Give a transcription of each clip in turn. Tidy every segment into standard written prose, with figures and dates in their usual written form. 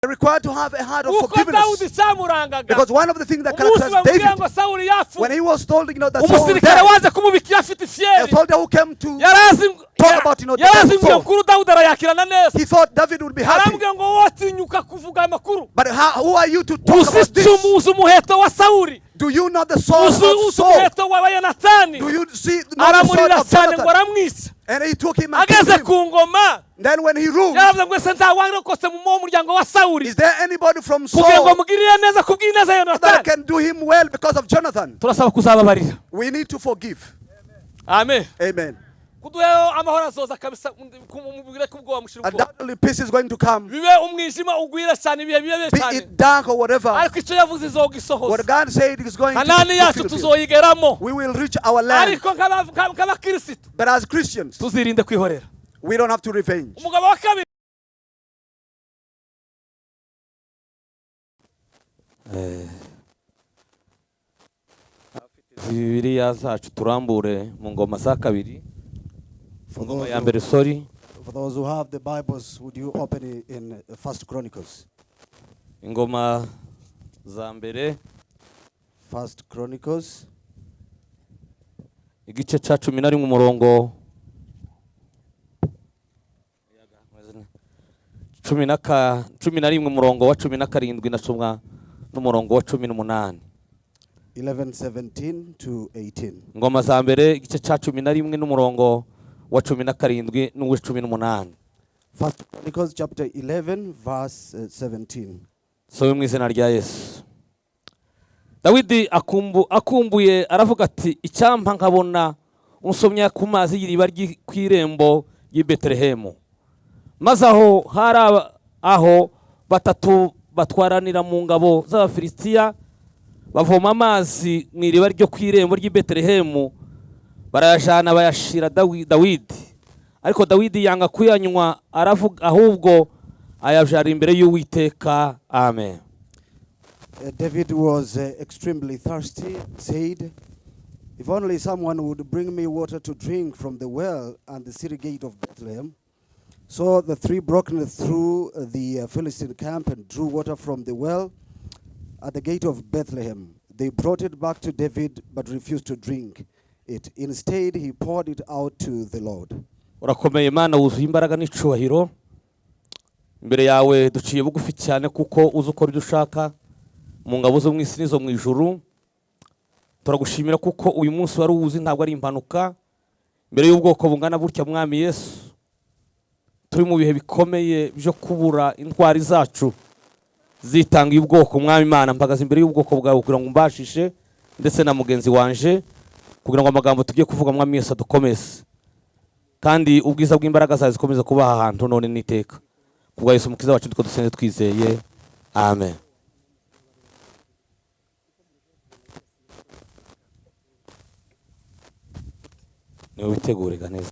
Required to have a heart of Uko forgiveness. Dawudi cyamurangaga, Because one of the things that umunsi characterized bamubwira David, ngo Sawuli yapfuye, when he was told, that Saul umusirikare died, waje kumubikira afite a ifiyeri soldier who came to yarazi talk about, the yarazi death of ngo Saul. Nkuru Dawudi arayakirana neza. He thought David would be happy. Arambwira ngo wotinyuka kuvuga amakuru? But who are you to talk about Uzi this? icumu, uzi umuheto wa Sawuli? Do you know the sword Uzi of uzi Saul? umuheto wa Yonatani? Do you see know the sword Aramurira of cyane ngo Jonathan? aramwica. And he took him and killed Ageze him. ku ngoma, Then when he ruled, yaravuze ngo ese nta warokotse mu muryango wa Sawuli is there anybody from kugira ngo Saul mugirire neza kubw'ineza ya that Yonatani? can do him well because of Jonathan? Turasaba kuzababarira. We need to forgive. Amen. Amen. Kuduheho amahoro azoza kabisa, mubwire ko ubwoba mushira ubwoba. Undoubtedly, peace is going to come. Bibe umwijima ugwira cyane, ibihe bibe Be cyane, it dark or whatever. ariko icyo yavuze izogisohoza. What God said is going to Kanani be yacu fulfilled. tuzoyigeramo. We will reach our land. Ariko nk'abakirisitu, But as Christians, tuzirinde kwihorera. We don't have to revenge. Umugabo wa kabiri. Bibiliya zacu turambure mu Ngoma za Kabiri, For Ngoma those, ya who, Mbere, sorry. For those who have the Bibles, would you open it in First Chronicles? Ingoma za Mbere, First Chronicles, igice cya 11, umurongo 11, umurongo wa 17 na cumi n'umurongo wa 18. 11, 17 to 18. Ingoma za Mbere, igice cya 11 n'umurongo wa 17 n'uwa 18. First Chronicles chapter 11, verse 17. Sobe mu izina rya Yesu. Dawidi akumbuye aravuga ati: "Icyampa nkabona unsomya ku mazi y'iriba ku irembo ry'i Betelehemu." Maze aho hari aho batatu batwaranira mu ngabo z'Abafilisitiya bavoma amazi mu iriba ryo ku irembo ry'i Betelehemu, barayajana bayashira Dawidi, ariko Dawidi yanga kuyanywa, aravuga, ahubwo ayajara imbere y'Uwiteka. Amen. David was extremely thirsty, said, "If only someone would bring me water to drink from the well and the city gate of Bethlehem." So the three broke through the Philistine camp and drew water from the well at the gate of Bethlehem. They brought it back to David, but refused to drink it. Instead, he poured it out to the Lord. Urakomeye Imana, wuzuye imbaraga n'icubahiro. Imbere yawe duciye bugufi cyane, kuko uzi ukora ibyo ushaka mu ngabo zo mu isi n'izo mu ijuru. Turagushimira kuko uyu munsi wari uwuzi, ntabwo ari impanuka, mbere y'ubwoko bungana butya. Mwami Yesu, turi mu bihe bikomeye byo kubura intwari zacu zitangiye ubwoko. Mwami Imana, mpagaze imbere y'ubwoko bwawe kugira ngo umbashishe ndetse na mugenzi wanje, kugira ngo amagambo tugiye kuvuga, Mwami Yesu, adukomeze, kandi ubwiza bw'imbaraga zawe zikomeza kuba aha hantu none n'iteka. Kubwa Yesu Umukiza wacu niko dusenze twizeye, amen. Niwe witegure neza.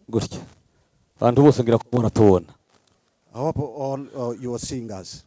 Gutya abantu bose ngira kubona tubona. I hope all you are seeing us.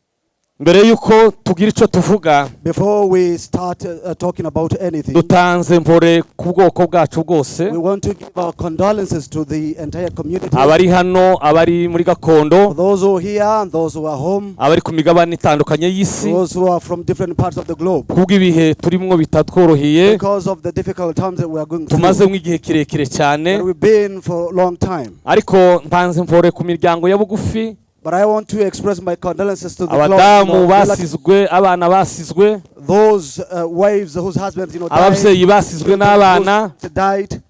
Mbere y'uko tugira icyo tuvuga, Before we start talking about anything, dutanze mpore ku bwoko bwacu bwose, we want to give our condolences to the entire community. Abari hano, abari muri gakondo, For those who are here and those who are home, abari ku migabane itandukanye y'isi, those who are from different parts of the globe, kubw'ibihe turimo bitatworoheye, because of the difficult times that we are going through, tumazemo igihe kirekire cyane. That we've been for a long time. Ariko ntanze mpore ku miryango ya bugufi, But I want to express my condolences to the close, abadamu basizwe, abana basizwe, those wives whose husbands died, ababyeyi basizwe children n'abana, whose died,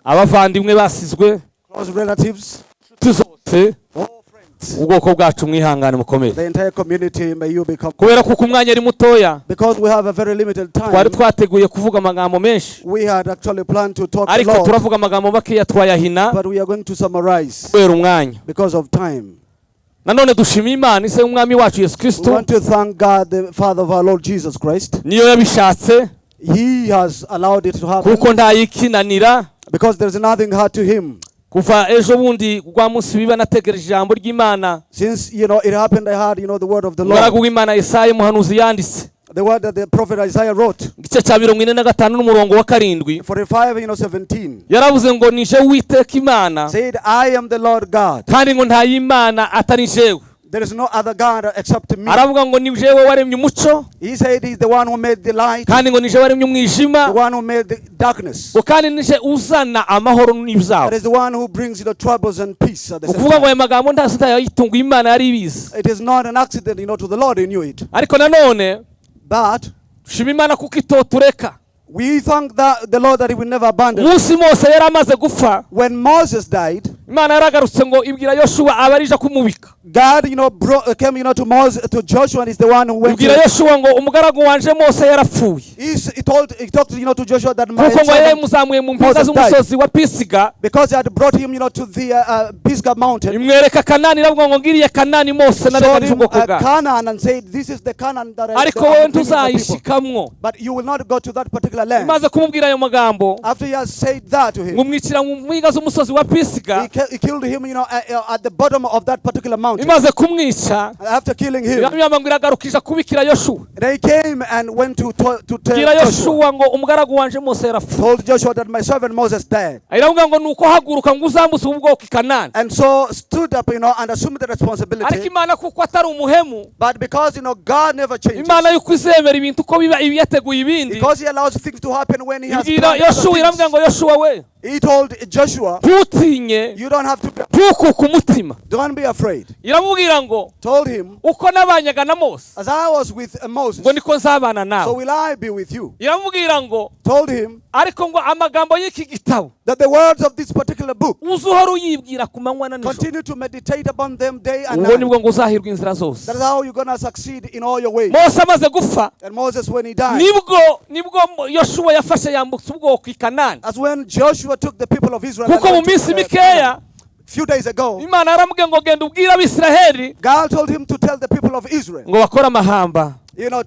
abavandimwe basizwe, close relatives, inshuti zose, all friends. Ubwoko bwacu mwihangane mukomere. The entire community, may you become. Kubera kuko umwanya ari mutoya, Because we have a very limited twari time, twateguye kuvuga amagambo menshi, we had actually planned to talk a ariko lot, turavuga amagambo makeya twayahina but we are going to summarize kubera umwanya. Because of time. Nanone dushima Imana ise w'Umwami wacu Yesu We Kristo. want to thank God, the Father of our Lord Jesus Christ. Niyo yabishatse, He has allowed it to happen kuko ntayikinanira. Because there's nothing hard to him. Kuva ejo bundi rwa munsi biba, nategereje ijambo ry'Imana. Since it happened, I had the word of the Umugaragu Lord. w'Imana Yesaya umuhanuzi yanditse. The word that the prophet Isaiah wrote, Igice cya 45 n'umurongo wa 7, 45, 17, yaravuze ngo nije Uwiteka Imana, said, "I am the Lord God. kandi ngo nta y'Imana atari jewe. There is no other God except me." Aravuga ngo ni jewe waremye umuco, He said he's the one who made the light, kandi ngo nije waremye the umwijima, one who made the darkness. ngo kandi nije uzana amahoro n'ibyago. That is the one who brings the troubles and peace at the same Ukuvuga ngo time. aya magambo nta sitayayitunguye, Imana yari ibizi. It is not an accident, to the Lord, he knew it. Ariko nanone But dushima Imana kuko itotureka. we thank the Lord that he will never abandon. Umunsi Mose yari amaze gupfa, When Moses died, Imana yaragarutse ngo ibwira Yoshuwa aba arija kumubika. God, came, to Moses, to Joshua, and he's the one who went. Ibwira Yoshuwa ngo umugaragu wanje Mose yarapfuye, He talked, to Joshua that my kuko ngo yari servant, yamuzamuye mu mpinga Moses died. z'umusozi wa Pisiga, because he had brought him, to the Pisgah mountain. imwereka Kanani, iravuga ngo ngiriye Kanani Mose Showed nareganije him ubwoko bwawe, Canaan and said, "This is the Canaan that I ariko that wowe I'm bringing my people. ntuzayishikamwo. But you will not go to that particular land." Imaze kumubwira ayo magambo, After he has said that to him, ngo umwicira mu mpinga z'umusozi wa Pisiga. he killed him, at the bottom of that particular mountain. Imaze kumwica, And after killing him, iramwamba ngo iragarukisha kubikira Yoshuwa, they came and went to tell bwira Joshua. Yoshuwa ngo umugaragu wanje Mose yarapfuye. Told Joshua that my servant Moses died. Iravuga ngo nuko haguruka ngo uzambutse ubu bwoko i Kanani. And so stood up, and assumed the Ariko responsibility. Imana kuko atari umuhemu, But because, God never changes. Imana yuko izemera ibintu uko biba ibiyateguye ibindi, Because he allows things to happen when he has ibwira planned other Yoshuwa, iramubwira things. ngo Yoshuwa we, He told Joshua, ntutinye, you don't have to, ntukuke umutima. don't be afraid. Iramubwira ngo Told him, uko nabanyaga na Mose, as I was with Moses, ngo niko nzabana so nawe. will I be with you. Iramubwira ngo Told him ariko ngo amagambo y'iki gitabo that the words of this particular book, uzuhora uyibwira ku manywa na nijoro, continue to meditate upon them day and ubwo night. nibwo ngo uzahirwa inzira zose. That is how you're going to succeed in all your ways. Mose amaze gupfa, And Moses, when he died, nibwo Yoshuwa yafashe yambutse ubwoko i Kanani. that's when Joshua took the people of Israel. Kuko and mu went to, minsi mikeya, few days ago, Imana yaramubwiye ngo genda ubwire Abisiraheli God told him to tell the people of Israel, ngo bakore amahamba,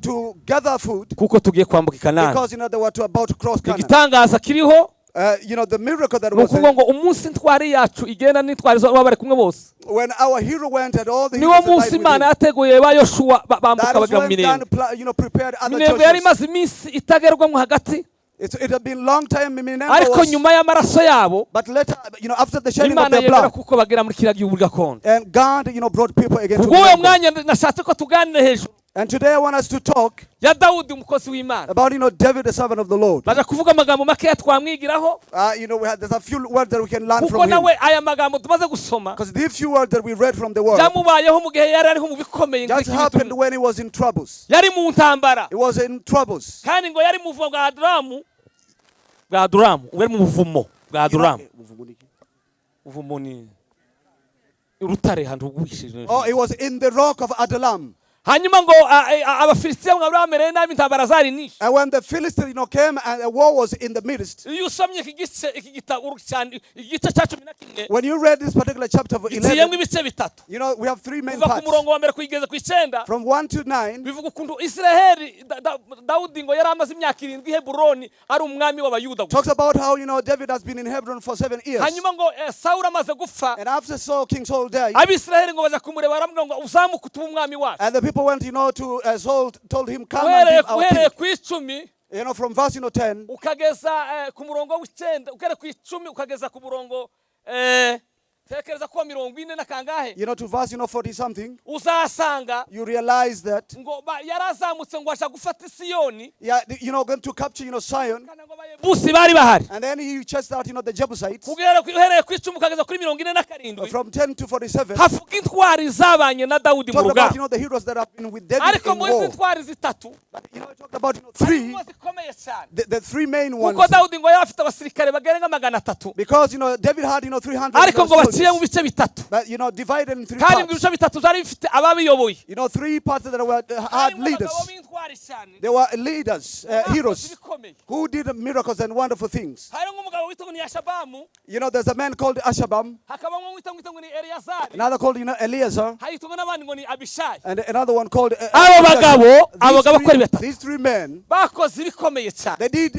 to gather food kuko tugiye kwambuka i Kanani. because, they were about to cross Canaan. Igitangaza kiriho The miracle that ni was ukuvuga there, ngo umunsi intwari yacu igenda n'intwari zo baba bari kumwe bose, when our hero went and all the niwo heroes that munsi died with Imana him, yateguye ba Yoshuwa bambuka that is bagera mu when Minembwe. God prepared other Minembwe yari Joshuas. imaze iminsi itagerwamo hagati, It had been long time. Minembwe ariko was, nyuma y'amaraso yabo but later, after the shedding of Imana their yemera blood, kuko bagera muri kiriya gihugu gakondo. and God, brought people again to Ubwo uwo Minembwe. mwanya nashatse ko tuganire hejuru And today I want us to talk ya Dawudi umukozi w'Imana. about, David, the servant of the Lord. Baje kuvuga amagambo makeya twamwigiraho, There's a few words that we can learn kuko from him. nawe aya magambo tumaze gusoma Because these few words that we read from the word byamubayeho mu gihe yari ariho mu bikomeye just nk'iki happened bitumye. when he was in troubles. Yari mu ntambara, He was in troubles. kandi ngo yari mu buvumo bwa Adulamu, bwa Adulamu, yari mu buvumo bwa Adulamu. Buvumo ni urutare hantu rwishije. Oh, he was in the rock of Adullam. Hanyuma ngo Abafilisitiya ngo bamereye nabi, intambara zari nyinshi. And when the Philistines, came and a war was in the midst. Iyo usomye iki gice, iki gitabo cyane, igice cya 11, When you read this particular chapter of giciyemo 11, ibice bitatu, we have three main kuva ku parts. murongo wa mbere kugeza ku 9, From 1 to 9, bivuga ukuntu Israheli Dawudi ngo yari amaze imyaka 7 i Heburoni ari umwami w'Abayuda gusa. talks about how, David has been in Hebron for 7 years. Hanyuma ngo Sawuli amaze gupfa, And after Saul, King Saul died, Abisiraheli ngo baza kumureba baramubwira ngo uzamuke utube umwami wacu. and the people went, to Saul, told him, come and Uhereye be our uhereye king. ku 10 From verse, 10, ukageza ku murongo w'icyenda, uhereye ku 10 ukageza ku murongo tekereza ko 40 na kangahe, to verse, 40 something, uzasanga you realize that, ngo yarazamutse ngo aja gufata Isiyoni, yeah, going to capture, Zion. Busi bari bahari. And then he chased out, the Jebusites. Uhereye ku 10 ukageza kuri 47, From 10 to 47, havuga intwari zabanye na Dawudi mu talked about, rugamba. the heroes that have been with David Ariko in muri izi war. ntwari zitatu, But, talked about, three, harimo zikomeye cyane, the three main ones. kuko Dawudi ngo yari afite abasirikare bagerenga 300, Because, David had, 300 ariko ngo baciye mu soldiers. bice bitatu, But, divided in three kandi ngo parts. ibice bitatu byari bifite ababiyoboye. 3 parts that were had Harimo leaders. abagabo b'intwari cyane, They were leaders, bakoze heroes, ibikomeye. who did miracles and wonderful things. Harimo nk'umugabo witwa ngo ni Yashabamu, There's a man called Ashabam, hakabamo uwitwa ngo ni Eleyazari, another called, Eleazar, hitwa n'abandi ngo ni Abishayi. and another one called Abo bagabo, abo bagabo uko ari batatu, These three men, bakoze ibikomeye cyane. they did,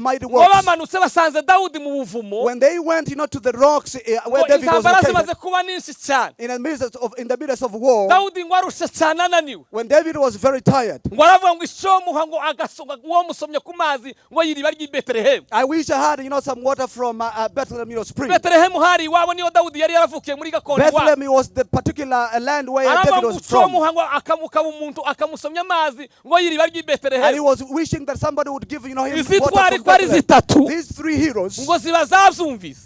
mighty Ngo works. bamanutse basanze Dawudi mu buvumo, When they went, to the rocks where ngo David David was Intambara located, zimaze kuba nyinshi cyane, in the midst of war, Dawudi ngo arushe cyane, ananiwe, when David was very tired, ngo aravuga ngo icyomuha ngo agasonga uwo musomye ku mazi ngo y'iriba ry'i Betelehemu. I wish I had some water from Bethlehem spring. Betelehemu hari iwabo, niyo Dawudi yari yaravukiye muri gakondo iwabo. Bethlehem was the particular land where Aravuga David ngo was from. icyomuha ngo akamukaba umuntu akamusomya amazi ngo y'iriba ry'i And he Betelehemu. was wishing that somebody would give him Izi water ntwari from ko ari Bethlehem. zitatu, These three heroes, ngo ziba zabyumvise,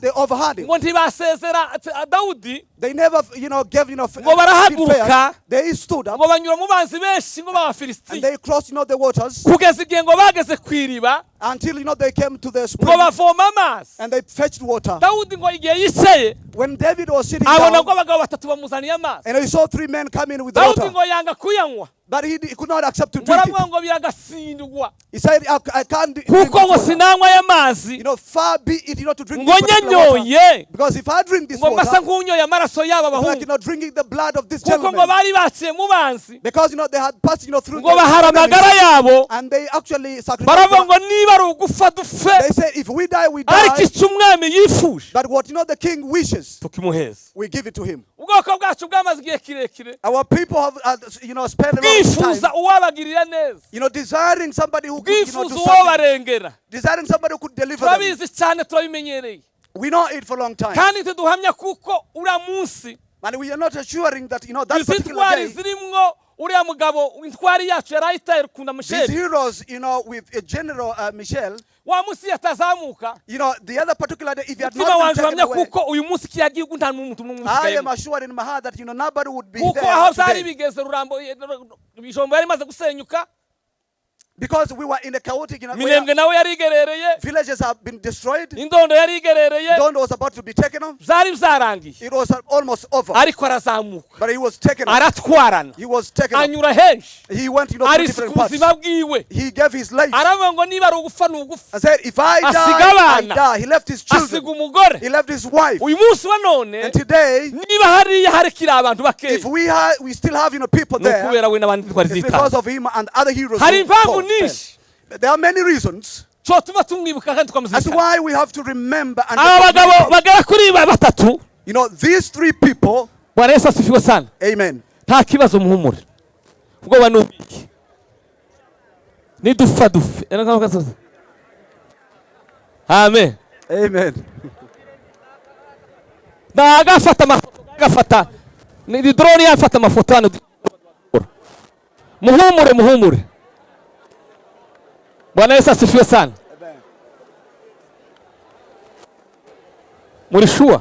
they overheard him. ngo ntibasezera Dawudi, They never gave ngo barahaguruka, fair. They stood up ngo banyura mu banzi benshi ngo and b'Abafilisitiya, they crossed the waters kugeza igihe ngo bageze ku iriba, until they came to the ngo spring bavoma amazi. and they fetched water. Dawudi ngo igihe yicaye, When David was sitting abona down ngo abagabo batatu bamuzaniye amazi. and he saw three men coming with Dawudi water, ngo yanga kuyanywa, but he could not accept to ngo drink it. aravuga ngo biragatsindwa, He said, I can't drink kuko this ngo water. sinanywa aya mazi, Far be it to drink ngo this particular water. nyanyoye, Because if I drink this ngo water, mbasa nk'unyoye amaraso y'aba it's like, bahungu, drinking the blood of this kuko ngo gentleman. bari baciye mu banzi, Because they had passed through ngo the bahara amagara enemies, yabo, and they actually sacrificed. Baravuga ngo niba ari ugufa dupfe, They said, if we die, we ariko die. icyo umwami yifuje But what the king wishes, tukimuheza. We give it to him. Ubwoko bwacu bwamaze igihe kirekire Our people have spent a lot of bwifuza time, uwabagirira neza, desiring somebody who could do bwifuza something, uwobarengera. Desiring somebody who could deliver them. Turabizi cyane, turabimenyereye. We know it for a long time. Kandi ntiduhamya kuko uriya munsi, And we are not assuring that izi particular ntwari day, zirimwo uriya mugabo intwari yacu yari ayitaye Rukunda these Michel, heroes with a General Michel, wa munsi yatazamuka, the other particular day, if he had umutima not been wanjye taken uhamya away, kuko uyu munsi kiriya gihugu nta n'umuntu n'umwe I am usigayemo. assured in my heart that nobody would be Kuko there aho byari today. bigeze, Rurambo, Bijombo yari imaze gusenyuka, Because we were in a chaotic where Minembwe nawe yarigerereye, villages have been destroyed. Indondo yarigerereye, Dondo was about to be taken off. byari byarangiye. It was almost over. Ariko arazamuka, But he was taken off. aratwarana, He was taken off. anyura henshi, He went through arisika different parts. ubuzima bwiwe, He gave his life. aravuga ngo niba ari ugufa ni ugufa. And said, if I die, Asiga I abana. die. He left his Asiga children. umugore. He left his wife. Uyu munsi wa none, And today, niba hariya harekiri abantu bakeya, if we still have people ni there, ukubera we n'abandi ntwari it's because zitanga. of him and other heroes Hari who impamvu fought. nyinshi There are many reasons. cyotuma tumwibuka kandi That's tukamuzirikana. why we have to remember and Aba bagabo bagera kuri batatu, These three people, Bwana Yesu asifiwe sana. Amen. Nta kibazo, muhumure, ubwoba ni ubiki, nidufa dufe. Amen. Amen. Nagafata amafoto, gafata ni drone yafata amafoto hano. Muhumure, muhumure. Bwana Yesu asifiwe sana. Amen. Muri sure?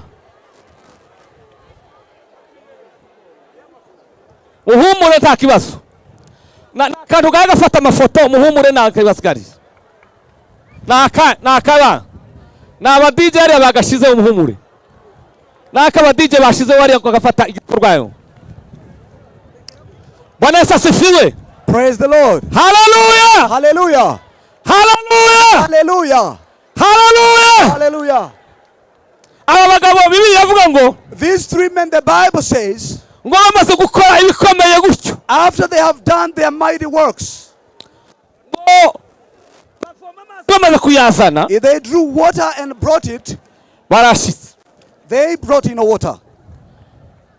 Muhumure, nta kibazo. Akantu gafata amafoto, muhumure, nta kibazo gari, naka ni aba DJ hariya bagashizeho, muhumure, naka aba DJ bashizeho hariya ngo gafata igikorwayo. Bwana Yesu asifiwe. Praise the Lord. Haleluya. Hallelujah. Haleluya. Hallelujah. Haleluya. Hallelujah. Aba bagabo, Bibiliya iravuga ngo These three men, the Bible says, ngo bamaze gukora ibikomeye gutyo, after they have done their mighty works, ngo bamaze kuyazana, if they drew water and brought it, barashitse. They brought in water.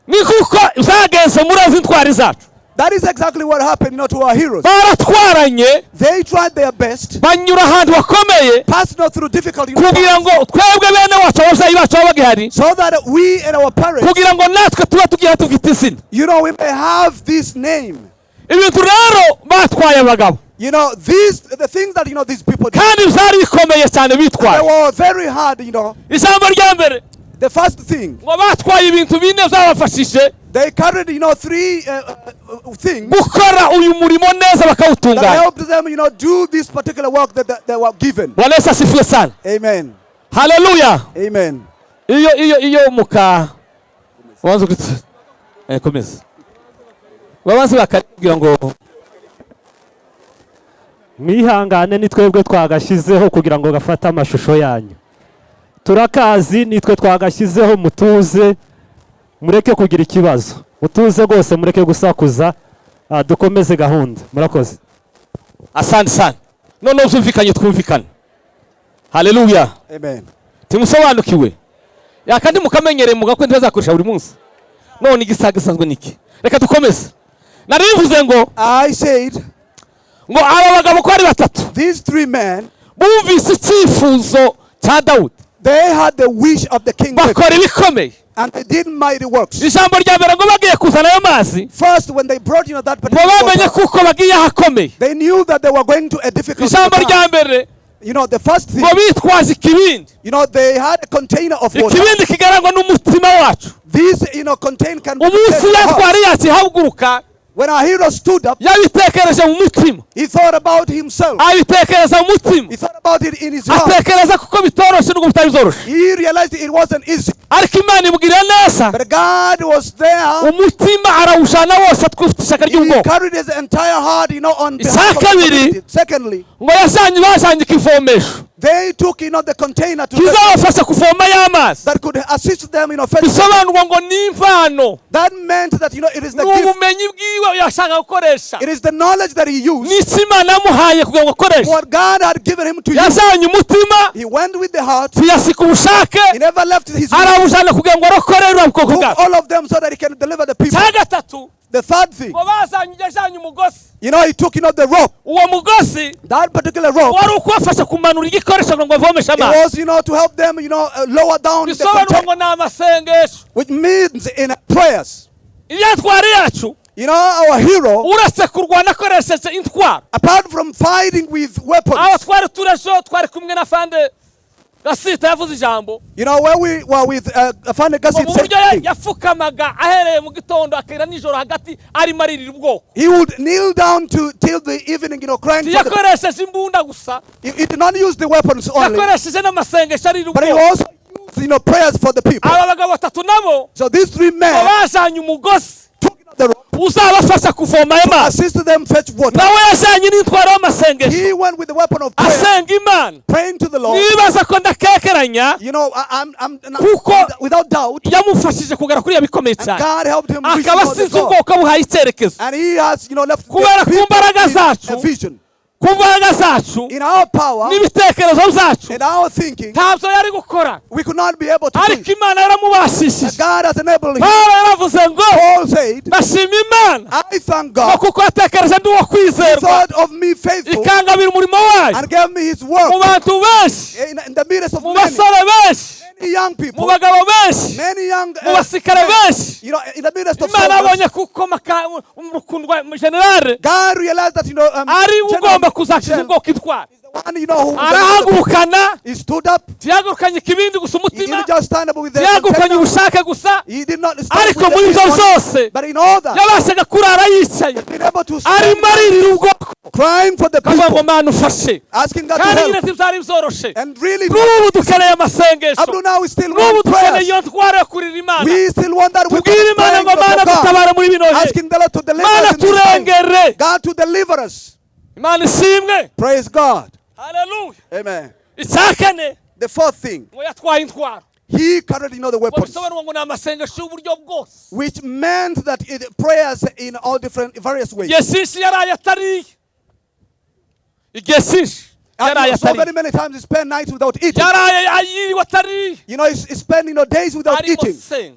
Ni kuko byagenze muri izi ntwari zacu. That is exactly what happened to our heroes. Baratwaranye, They tried their best, banyura ahantu hakomeye, passed not through difficulty, kugira ngo twebwe bene wacu, ababyeyi bacu baba bagihari, so that we and our parents, kugira ngo natwe tuba tugiye tufite izina. We may have this name. Ibintu rero batwaye abagabo, The things that these people did, kandi byari bikomeye cyane they bitwaye. Were very hard. Ijambo rya mbere, The first thing, ngo batwaye ibintu bine byabafashije they carried three things gukora uyu murimo neza that bakawutunganya. Helped them do this particular work that they were given. Bwana Yesu asifiwe sana. Amen. Haleluya. Amen. Iyo iyo iyo muka ubanza komeza, babanze bakabwira ngo Mwihangane, ni twebwe twagashyizeho kugira ngo gafate amashusho yanyu. Turakazi, nitwe twagashyizeho. Mutuze, mureke kugira ikibazo, mutuze rwose, mureke gusakuza, dukomeze gahunda. Murakoze. Asante sana. Noneho byumvikanye, twumvikane. Haleluya. Amen. Timusobanukiwe. Yakandi mukamenyereye mugakwe ntibazakoresha buri munsi. None igisaga gisanzwe niki? Reka dukomeze. Narivuze ngo I said, ngo aba bagabo ko ari batatu these three men, bumvise icyifuzo cya Dawudi, they had the wish of the king David, bakora ibikomeye. And they did mighty works. Ijambo rya mbere, ngo bagiye kuzana ayo mazi, First, when they brought that ngo particular bamenye water, kuko bagiye ahakomeye. they knew that they were going to a difficult Ijambo time. rya mbere, The first thing, ngo bitwaje ikibindi. They had a container of water. Ikibindi kigarangwa n'umutima wacu. This contain can be Umunsi prepared for us. yatwara yacu ihaguruka, When our hero stood up, yabitekereje mu mutima. He thought about himself. Abitekereza mu mutima. He thought about it in his heart. Atekereza kuko bitoroshe nubwo bitari byoroshye, He realized it wasn't easy. ariko Imana imubwira neza. But God was there. Umutima arawujana wose atwifite ishyaka He ry'ubwoko. carried his entire heart on behalf of the Kabiri. community. Secondly, Ngo yajanye bajanye ikivomesho they took the container to them kizabafasha kuvoma y'amazi. That could assist them fetch. Bisobanurwa ngo ni impano, That meant that it is the ni gift. Ubumenyi bwiwe yashaka gukoresha, It is the knowledge that he used. n'icyo Imana yamuhaye kugira ngo akoreshe. What God had given him to use. Yajanye umutima, He went with the heart. ntiyasika ubushake, He never left his arawujana kugira ngo arokore ruriya bwoko took bwacu. All of them so that he can deliver the people. Cya gatatu, The third thing, ngo bazanye yajanye umugozi. He took the rope. Uwo mugozi That particular rope, wari ukubafasha kumanura igikoresho ngo bavomeshe it amazi. was to help them lower down the Bisobanurwa container, ngo ni amasengesho. Which means in prayers. Ibyatwari yacu, Our hero, uretse kurwana akoresheje intwaro, apart from fighting with weapons, aho twari turejo twari kumwe na fande Gasita yavuze ijambo, where we were with Afande ngo Gasit mu buryo ya- said, yafukamaga ahereye mu gitondo akera nijoro hagati arimo aririra ubwoko. He would kneel down to till the evening, crying for the. Ntiyakoresheje imbunda gusa, He did not use the weapons only, yakoresheje n'amasengesho arira but he ubwoko. Also used prayers for the people. Aba bagabo batatu nabo, So these three ngo men bajanye umugozi took the rope uzabafasha kuvoma ayo to mazi. assist them fetch water. Nawe yajanye n'intwaro y'amasengesho, He went with the weapon of prayer, asenga Imana. Praying to the Lord. Nibaza ko ndakekeranya I'm not, kuko without doubt, yamufashije kugera kuri iyo bikomeye and cyane, God helped him reach akaba the asize goal. ubwoko buhaye icyerekezo. And he has left the Kubera ku people mbaraga with zacu, a vision. Ku mbaraga zacu In our power, n'ibitekerezo byacu, in our thinking, ntabyo yari gukora, we could not be able to do ariko it. Imana yaramubashishije. God has enabled him. Pawulo yaravuze ngo Paul said, ndashima Imana I thank ngo God kuko yatekereje ndi uwo He kwizerwa, thought of me faithful ikangabira umurimo wayo and gave me his mu work bantu benshi, in the midst of mu many, basore benshi, many young mu people, bagabo benshi, many young mu basirikare men, benshi. In the midst of Imana soldiers. yabonye kuko mukundwa generale God realized that ari General ugomba kuzakiza Michel ubwoko intwara. Is the one who Arahagurukana. he stood up. Ntiyahagurukanye ikibindi gusa He umutima, didn't just stand up with the ntiyahagurukanye container. ubushake gusa, He did not stand ariko with the muri ibyo people, byose but in all that, yabashaga kurara yicaye been able to stand, arimo aririra ubwoko, crying for the akavuga ngo people, Mana ufashe. Asking God to Kandi nyine help. ntibyari byoroshe. And really, N'ubu dukeneye amasengesho. Up to now, we still N'ubu want dukeneye prayers. iyo ntwaro yo kurira Imana. We still want that weapon Tubwire of Imana praying ngo Mana for God. dutabare muri bino bihe, Asking the Lord to deliver Mana us in this time. turengere. God to deliver us. Imana ishimwe. Praise God. Haleluya. Amen. Icya kane, The fourth thing, ngo yatwaye intwaro, he carried the ngo weapons, bisobanurwa ngo ni amasengesho y'uburyo bwose. Which meant that it prayers in all different various ways. Igihe cyinshi yaraye atariye, igihe cyinshi yaraye So very atariye, many times he spent nights without eating. yaraye yiriwe atariye, He spent days without arimo eating, senga.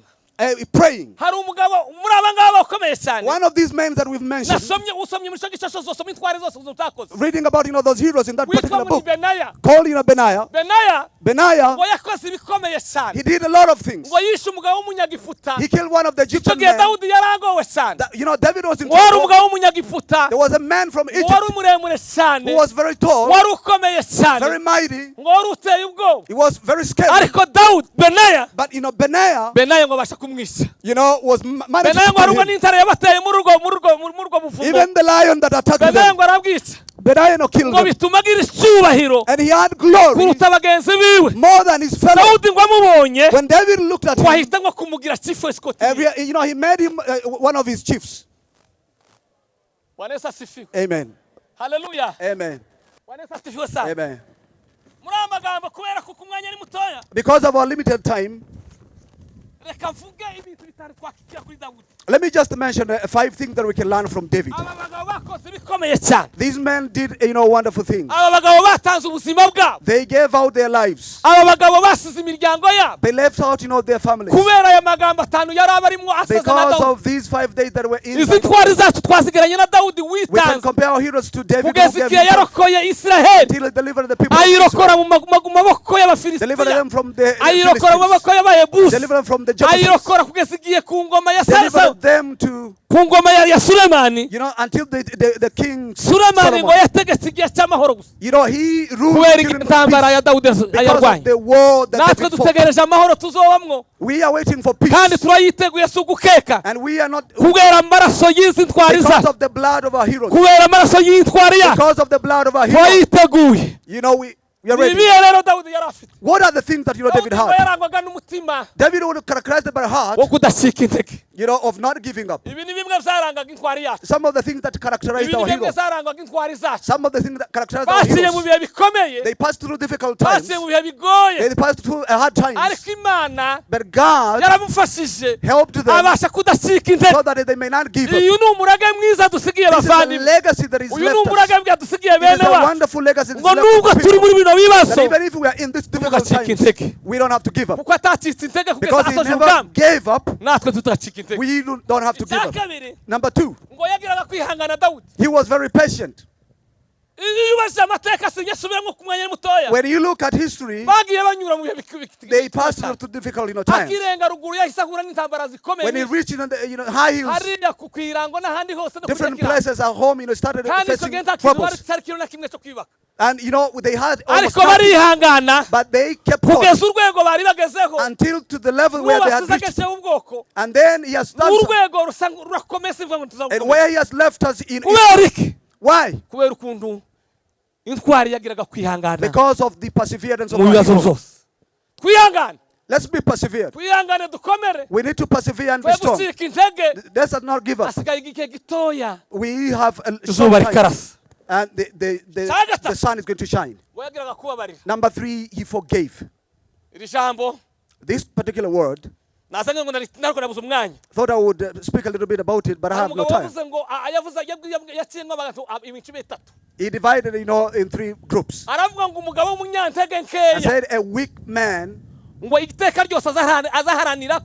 Praying. Hari umugabo muri aba ngaba ukomeye cyane. One of these men that we've mentioned, Nasomye usomye muri icyo gice cyose usoma intwari zose utakoze, reading about those heroes in that witwa particular ngo ni book, Benaya. Called Benaiah. Benaya Benaiah, ngo yakoze ibikomeye cyane. He did a lot of things. Ngo yishe umugabo w'umunyagiputa. He killed one of the Icyo Egyptian gihe men. Dawudi yaragowe cyane. David was in Ngo wari trouble. umugabo w'umunyagiputa, There was a man from ngo Egypt wari muremure cyane, who was very tall, wari ukomeye cyane, very mighty. Ngo wari uteye ubwoba. He was very scary. Ariko Dawudi Benaya, But Benaiah, Benaya ngo abasha kumwica. Was managed Benaya to ngo kill arubwo him. n'intare yabateye muri urwo buvumo. Even the lion that attacked Benaya them, ngo arabwica. Benaiah killed Ngo him. bituma agira icyubahiro And he had glory kuruta bagenzi biwe. More than his fellow. Dawudi ngo amubonye, When David looked at him, ngo ahita ngo kumugira chief escort. He made him one of his chiefs. Bwana Yesu asifiwe. Amen. Haleluya. Amen. Bwana Yesu asifiwe sana. Amen. Muri aya magambo, kubera kuko umwanya ari mutoya, Because of our limited time, reka mvuge ibintu bitanu twakwigira kuri Dawudi. Let me just mention five things that we can learn from David. Aba bagabo bakoze ibikomeye cyane. These men did wonderful things. Aba bagabo batanze ubuzima bwabo. They gave out their lives. Aba bagabo basize imiryango yabo They left out their families. Kubera aya magambo atanu yari abarimo asaza na Because Dawudi. of these 5 days that were in. Izi ntwari zacu twazigeranye na Dawudi We can witanze compare our heroes to David, who kugeza gave igihe himself yarokoye Israheli until he delivered the people of ayirokora Israel. mu maboko Delivered y'Abafilisitiya them from the ayirokora mu Philistines. maboko y'Abayebusi Delivered them from the Jebusites. ayirokora kugeza igihe ku ngoma ya Delivered them to, ku ngoma ya Sulemani. until the king Sulemani ngo Solomon. Yategetse igihe cy'amahoro gusa He ruled kubera during intambara peace ya Dawudi because ayarwanya. of the war that Natwe David fought. dutegereje amahoro tuzobamwo We are waiting for peace. kandi turayiteguye si ugukeka And we are not kubera amaraso y'izi ntwari because zacu of the blood of our heroes. kubera amaraso y'intwari yacu Because of the blood of our heroes. turayiteguye. We are Ni ready. ibihe rero Dawudi yari afite? What are the things that David Dawudi ngo had? yarangwaga n'umutima David would characterize by heart, wo kudacika intege. Of not giving up. Ibi ni bimwe byarangaga intwari yacu. Some of the things that characterized Ibi ni our bimwe heroes. byarangaga intwari zacu. Some of the things that characterized our Baciye mu heroes. bihe bikomeye. They passed through difficult times. Baciye mu bihe bigoye. They passed through hard times. Ariko Imana But God yaramufashije helped them abasha kudacika intege. So that they may not give up. Uyu ni umurage mwiza dusigiye This is a bavandimwe. Legacy that is Uyu ni left us. umurage mwiza dusigiye It is bene a wacu wonderful legacy that is ngo left nubwo to turi people. muri bino bibazo That even if we are in this difficult ntugacike times, intege we don't have to give up. Kuko atacitse intege kugeza Because he asoje never urugamba gave up, natwe tutacika intege. We don't have to give Icya up. kabiri Number two, ngo yagiraga kwihangana Dawudi. He was very patient. Iyo ubajije amateka sinyasubiramo ku mwanya mutoya. When you look at history, Bagiye banyura mu bihe they passed through difficult times. Akirenga ruguru yahise ahura n'intambara zikomeye When he reached the high hills, hariya ku irango n'ahandi hose no different kuri places at home, started kandi icyo facing gihe nta kintu bari troubles. cyari kintu na kimwe cyo kwibaka. And they had almost Ariko nothing, barihangana but they kept on kugeza urwego bari bagezeho until to the level where they had n'ubasize reached. agezeho ubwoko And then he has done some- urwego rusa rurakomeye simvuga ngo and tuzagukomeza. Where he has left us in Kubera iki? Why? Kubera ukuntu intwari yagiraga kwihangana Because of the perseverance of mu our bibazo hero. byose. Twihangane. Let's be persevered. Twihangane dukomere. We need to persevere and be Twe strong. gucika intege. Let's not give up. Hasigaye igihe gitoya We have a short izuba time, rikarasa. And Icya the sun is going to shine. Ngo yagiraga kubabarira. Number three, he forgave. Iri jambo This particular word, nazanye ngo nari nabuze umwanya. Thought I would speak a little bit about it, but I Hari have no umugabo time. wavuze ngo yavuze yaciyemo abantu ibice bitatu. He divided in three groups. Aravuga ngo umugabo w'umunyantege I nkeya said a weak man ngo iteka ryose azaharanira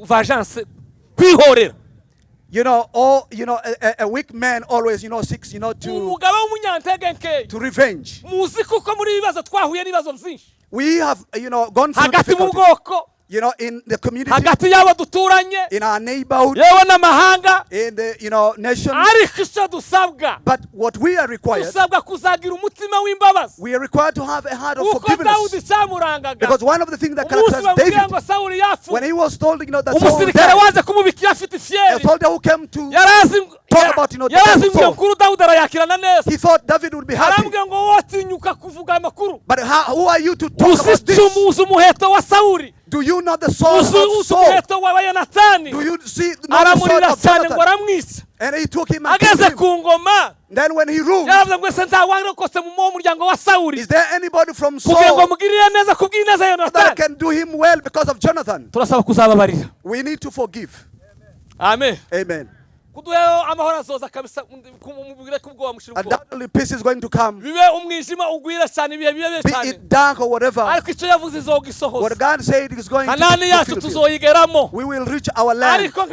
vengeance kwihorera. All a weak man always seeks to Umugabo w'umunyantege nkeya to revenge. Muzi kuko muri ibi bibazo twahuye n'ibibazo byinshi We have gone through hagati mu difficulties. bwoko In the community, hagati y'abo duturanye in our neighborhood, yewe n'amahanga in the nation. Ariko icyo dusabwa But what we are required, dusabwa kuzagira umutima w'imbabazi we are required to have a heart of kuko forgiveness. Dawudi cyamurangaga Because one of the things that umunsi characterized bamubwira David, ngo Sawuli yapfuye when he was told that Saul umusirikare died, waje kumubikira afite a ifyeri soldier who came to yarazi talk about the yarazi death of ngo iyo Saul. nkuru Dawudi arayakirana neza He thought David would be happy. arambwira ngo wotinyuka kuvuga amakuru But who are you to talk uzi about this? icumu uzi umuheto wa Sawuli Do you know the sword uzi of uzi Saul? umuheto wa Yonatani Do you see not the sword aramurira of cyane ngo Jonathan? aramwica. And he took him and killed Ageze him. ku ngoma Then when he ruled, yaravuze ngo ese nta warokotse mu muryango wa Sawuli is there anybody from kugira ngo Saul mugirire neza kubw'ineza ya that Yonatani? can do him well because of Jonathan? Turasaba kuzababarira. We need to forgive. Amen. Amen. Kuduheho amahoro azoza kabisa mubwire ko ubwoba mushira ubwoba. Undoubtedly, peace is going to come. Bibe umwijima ugwira cyane ibihe bibe Be cyane it dark or whatever. ariko icyo yavuze izogisohoza. What God said is going to Kanani be yacu fulfilled. tuzoyigeramo We will reach our land. ariko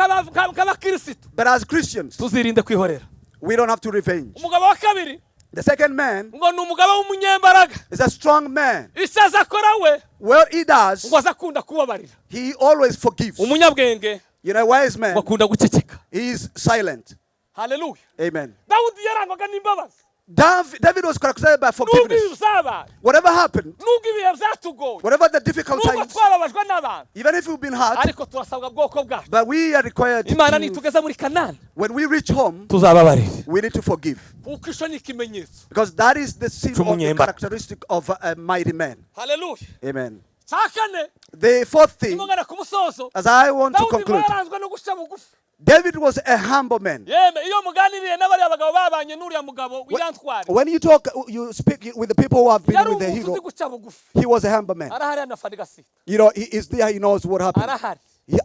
nk'abakirisitu But as Christians, tuzirinde kwihorera. We don't have to revenge. Umugabo wa kabiri The second man ngo ni umugabo w'umunyembaraga is a strong man. Icyo aza akora we What he does, ngo aza akunda kubabarira. He always forgives. Umunyabwenge A wise man, ngo akunda guceceka. He is silent. Haleluya. Amen. Dawudi yarangwaga n'imbabazi. David was characterized by Nubwo ibi forgiveness. byabaye Whatever happened, nubwo ibihe byatugoye whatever the difficult nubwo times, twababajwe n'abantu even if we've been hurt, ariko turasabwa bwoko bwacu but we are required Imana to, nitugeza muri Kanani when we reach home, tuzababarira we need to forgive. Kuko icyo ni ikimenyetso Because that is the seal of the Cy'umunyembaraga. Characteristic of a mighty man. Haleluya. Amen. Cya kane The fourth thing, nimugana ku musozo as I want to Dawudi ngo conclude, yaranzwe no guca bugufi. David was a humble man. Yeme iyo muganiriye n'abariya bagabo babanye n'uriya mugabo w'iyantwari When you talk, you speak with the people who have been yari with the umuntu uzi hero, guca bugufi. He was a humble man. Arahari anafanika sita. He is there, he knows what happened. Arahari.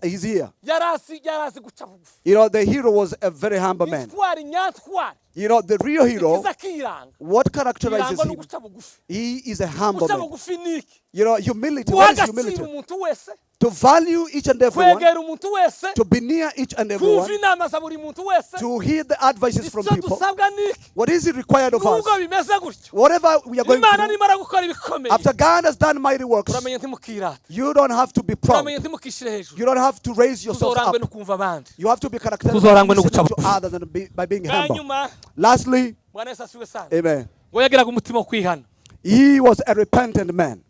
He's here. Yari azi guca bugufi. The hero was a very humble man. Intwari nyantwari The real hero, ikiza kiranga what characterizes irangwa no him? guca bugufi. He is a humble Guca man. bugufi ni iki? Humility. Guha What is agaciro humility? umuntu wese, To value each and everyone, kwegera umuntu wese, to be near each and kumva everyone, inama za buri muntu wese. To hear the advices from Icyo people. dusabwa ni iki? What is it required of us? Nubwo bimeze gutyo, Whatever we are going Imana through, nimara gukora ibikomeye, after God has done mighty works, uramenye ntimukirate, you don't have to be proud. uramenye ntimukishyire hejuru. You don't have to raise yourself Tuzorangwe up. no kumva abandi. You have to be characterized by Tuzorangwe no listening guca to bugufi. others and by being Bwa humble. nyuma, Lastly, Bwana Yesu asifiwe sana, amen. ngo yagiraga umutima wo kwihana. He was a repentant man.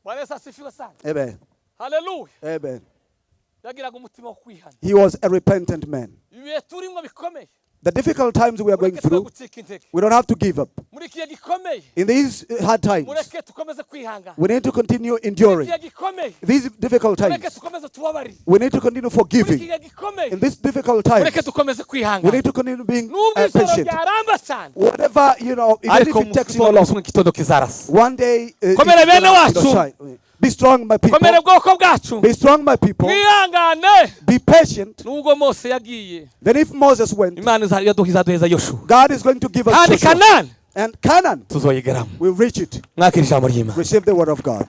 Bwana Yesu asifiwe sana. Amen. Haleluya. Amen. Yagiraga umutima wo kwihana. He was a repentant man. Ibihe turimo bikomeye, The difficult times we are going mureke twe through, gucika intege. We don't have to give up. Muri iki gihe gikomeye, In these hard times, mureke dukomeze kwihangana. we need to continue Muri enduring. iki gihe gikomeye, These difficult mureke times, dukomeze tubabarire. We need to continue Muri iki forgiving. gihe gikomeye, In these difficult times, mureke dukomeze we kwihangana. need to continue being Nubwo ijoro patient. ryaramba cyane, Whatever, even if Ariko it takes you long, mu gitondo kizarasa. One day, Komera it's bene gonna, wacu. Shine. Be strong, my people. Komere bwoko bwacu. Be strong, my people. Mwihangane. Be patient. Nubwo Mose yagiye, Then if Moses went, Imana izaduheza Yoshuwa. God is going to give us kandi Joshua. Kanani And Canaan Tuzoyigeramo. will reach it. Mwakira ijambo ry'Imana. Receive the word of God.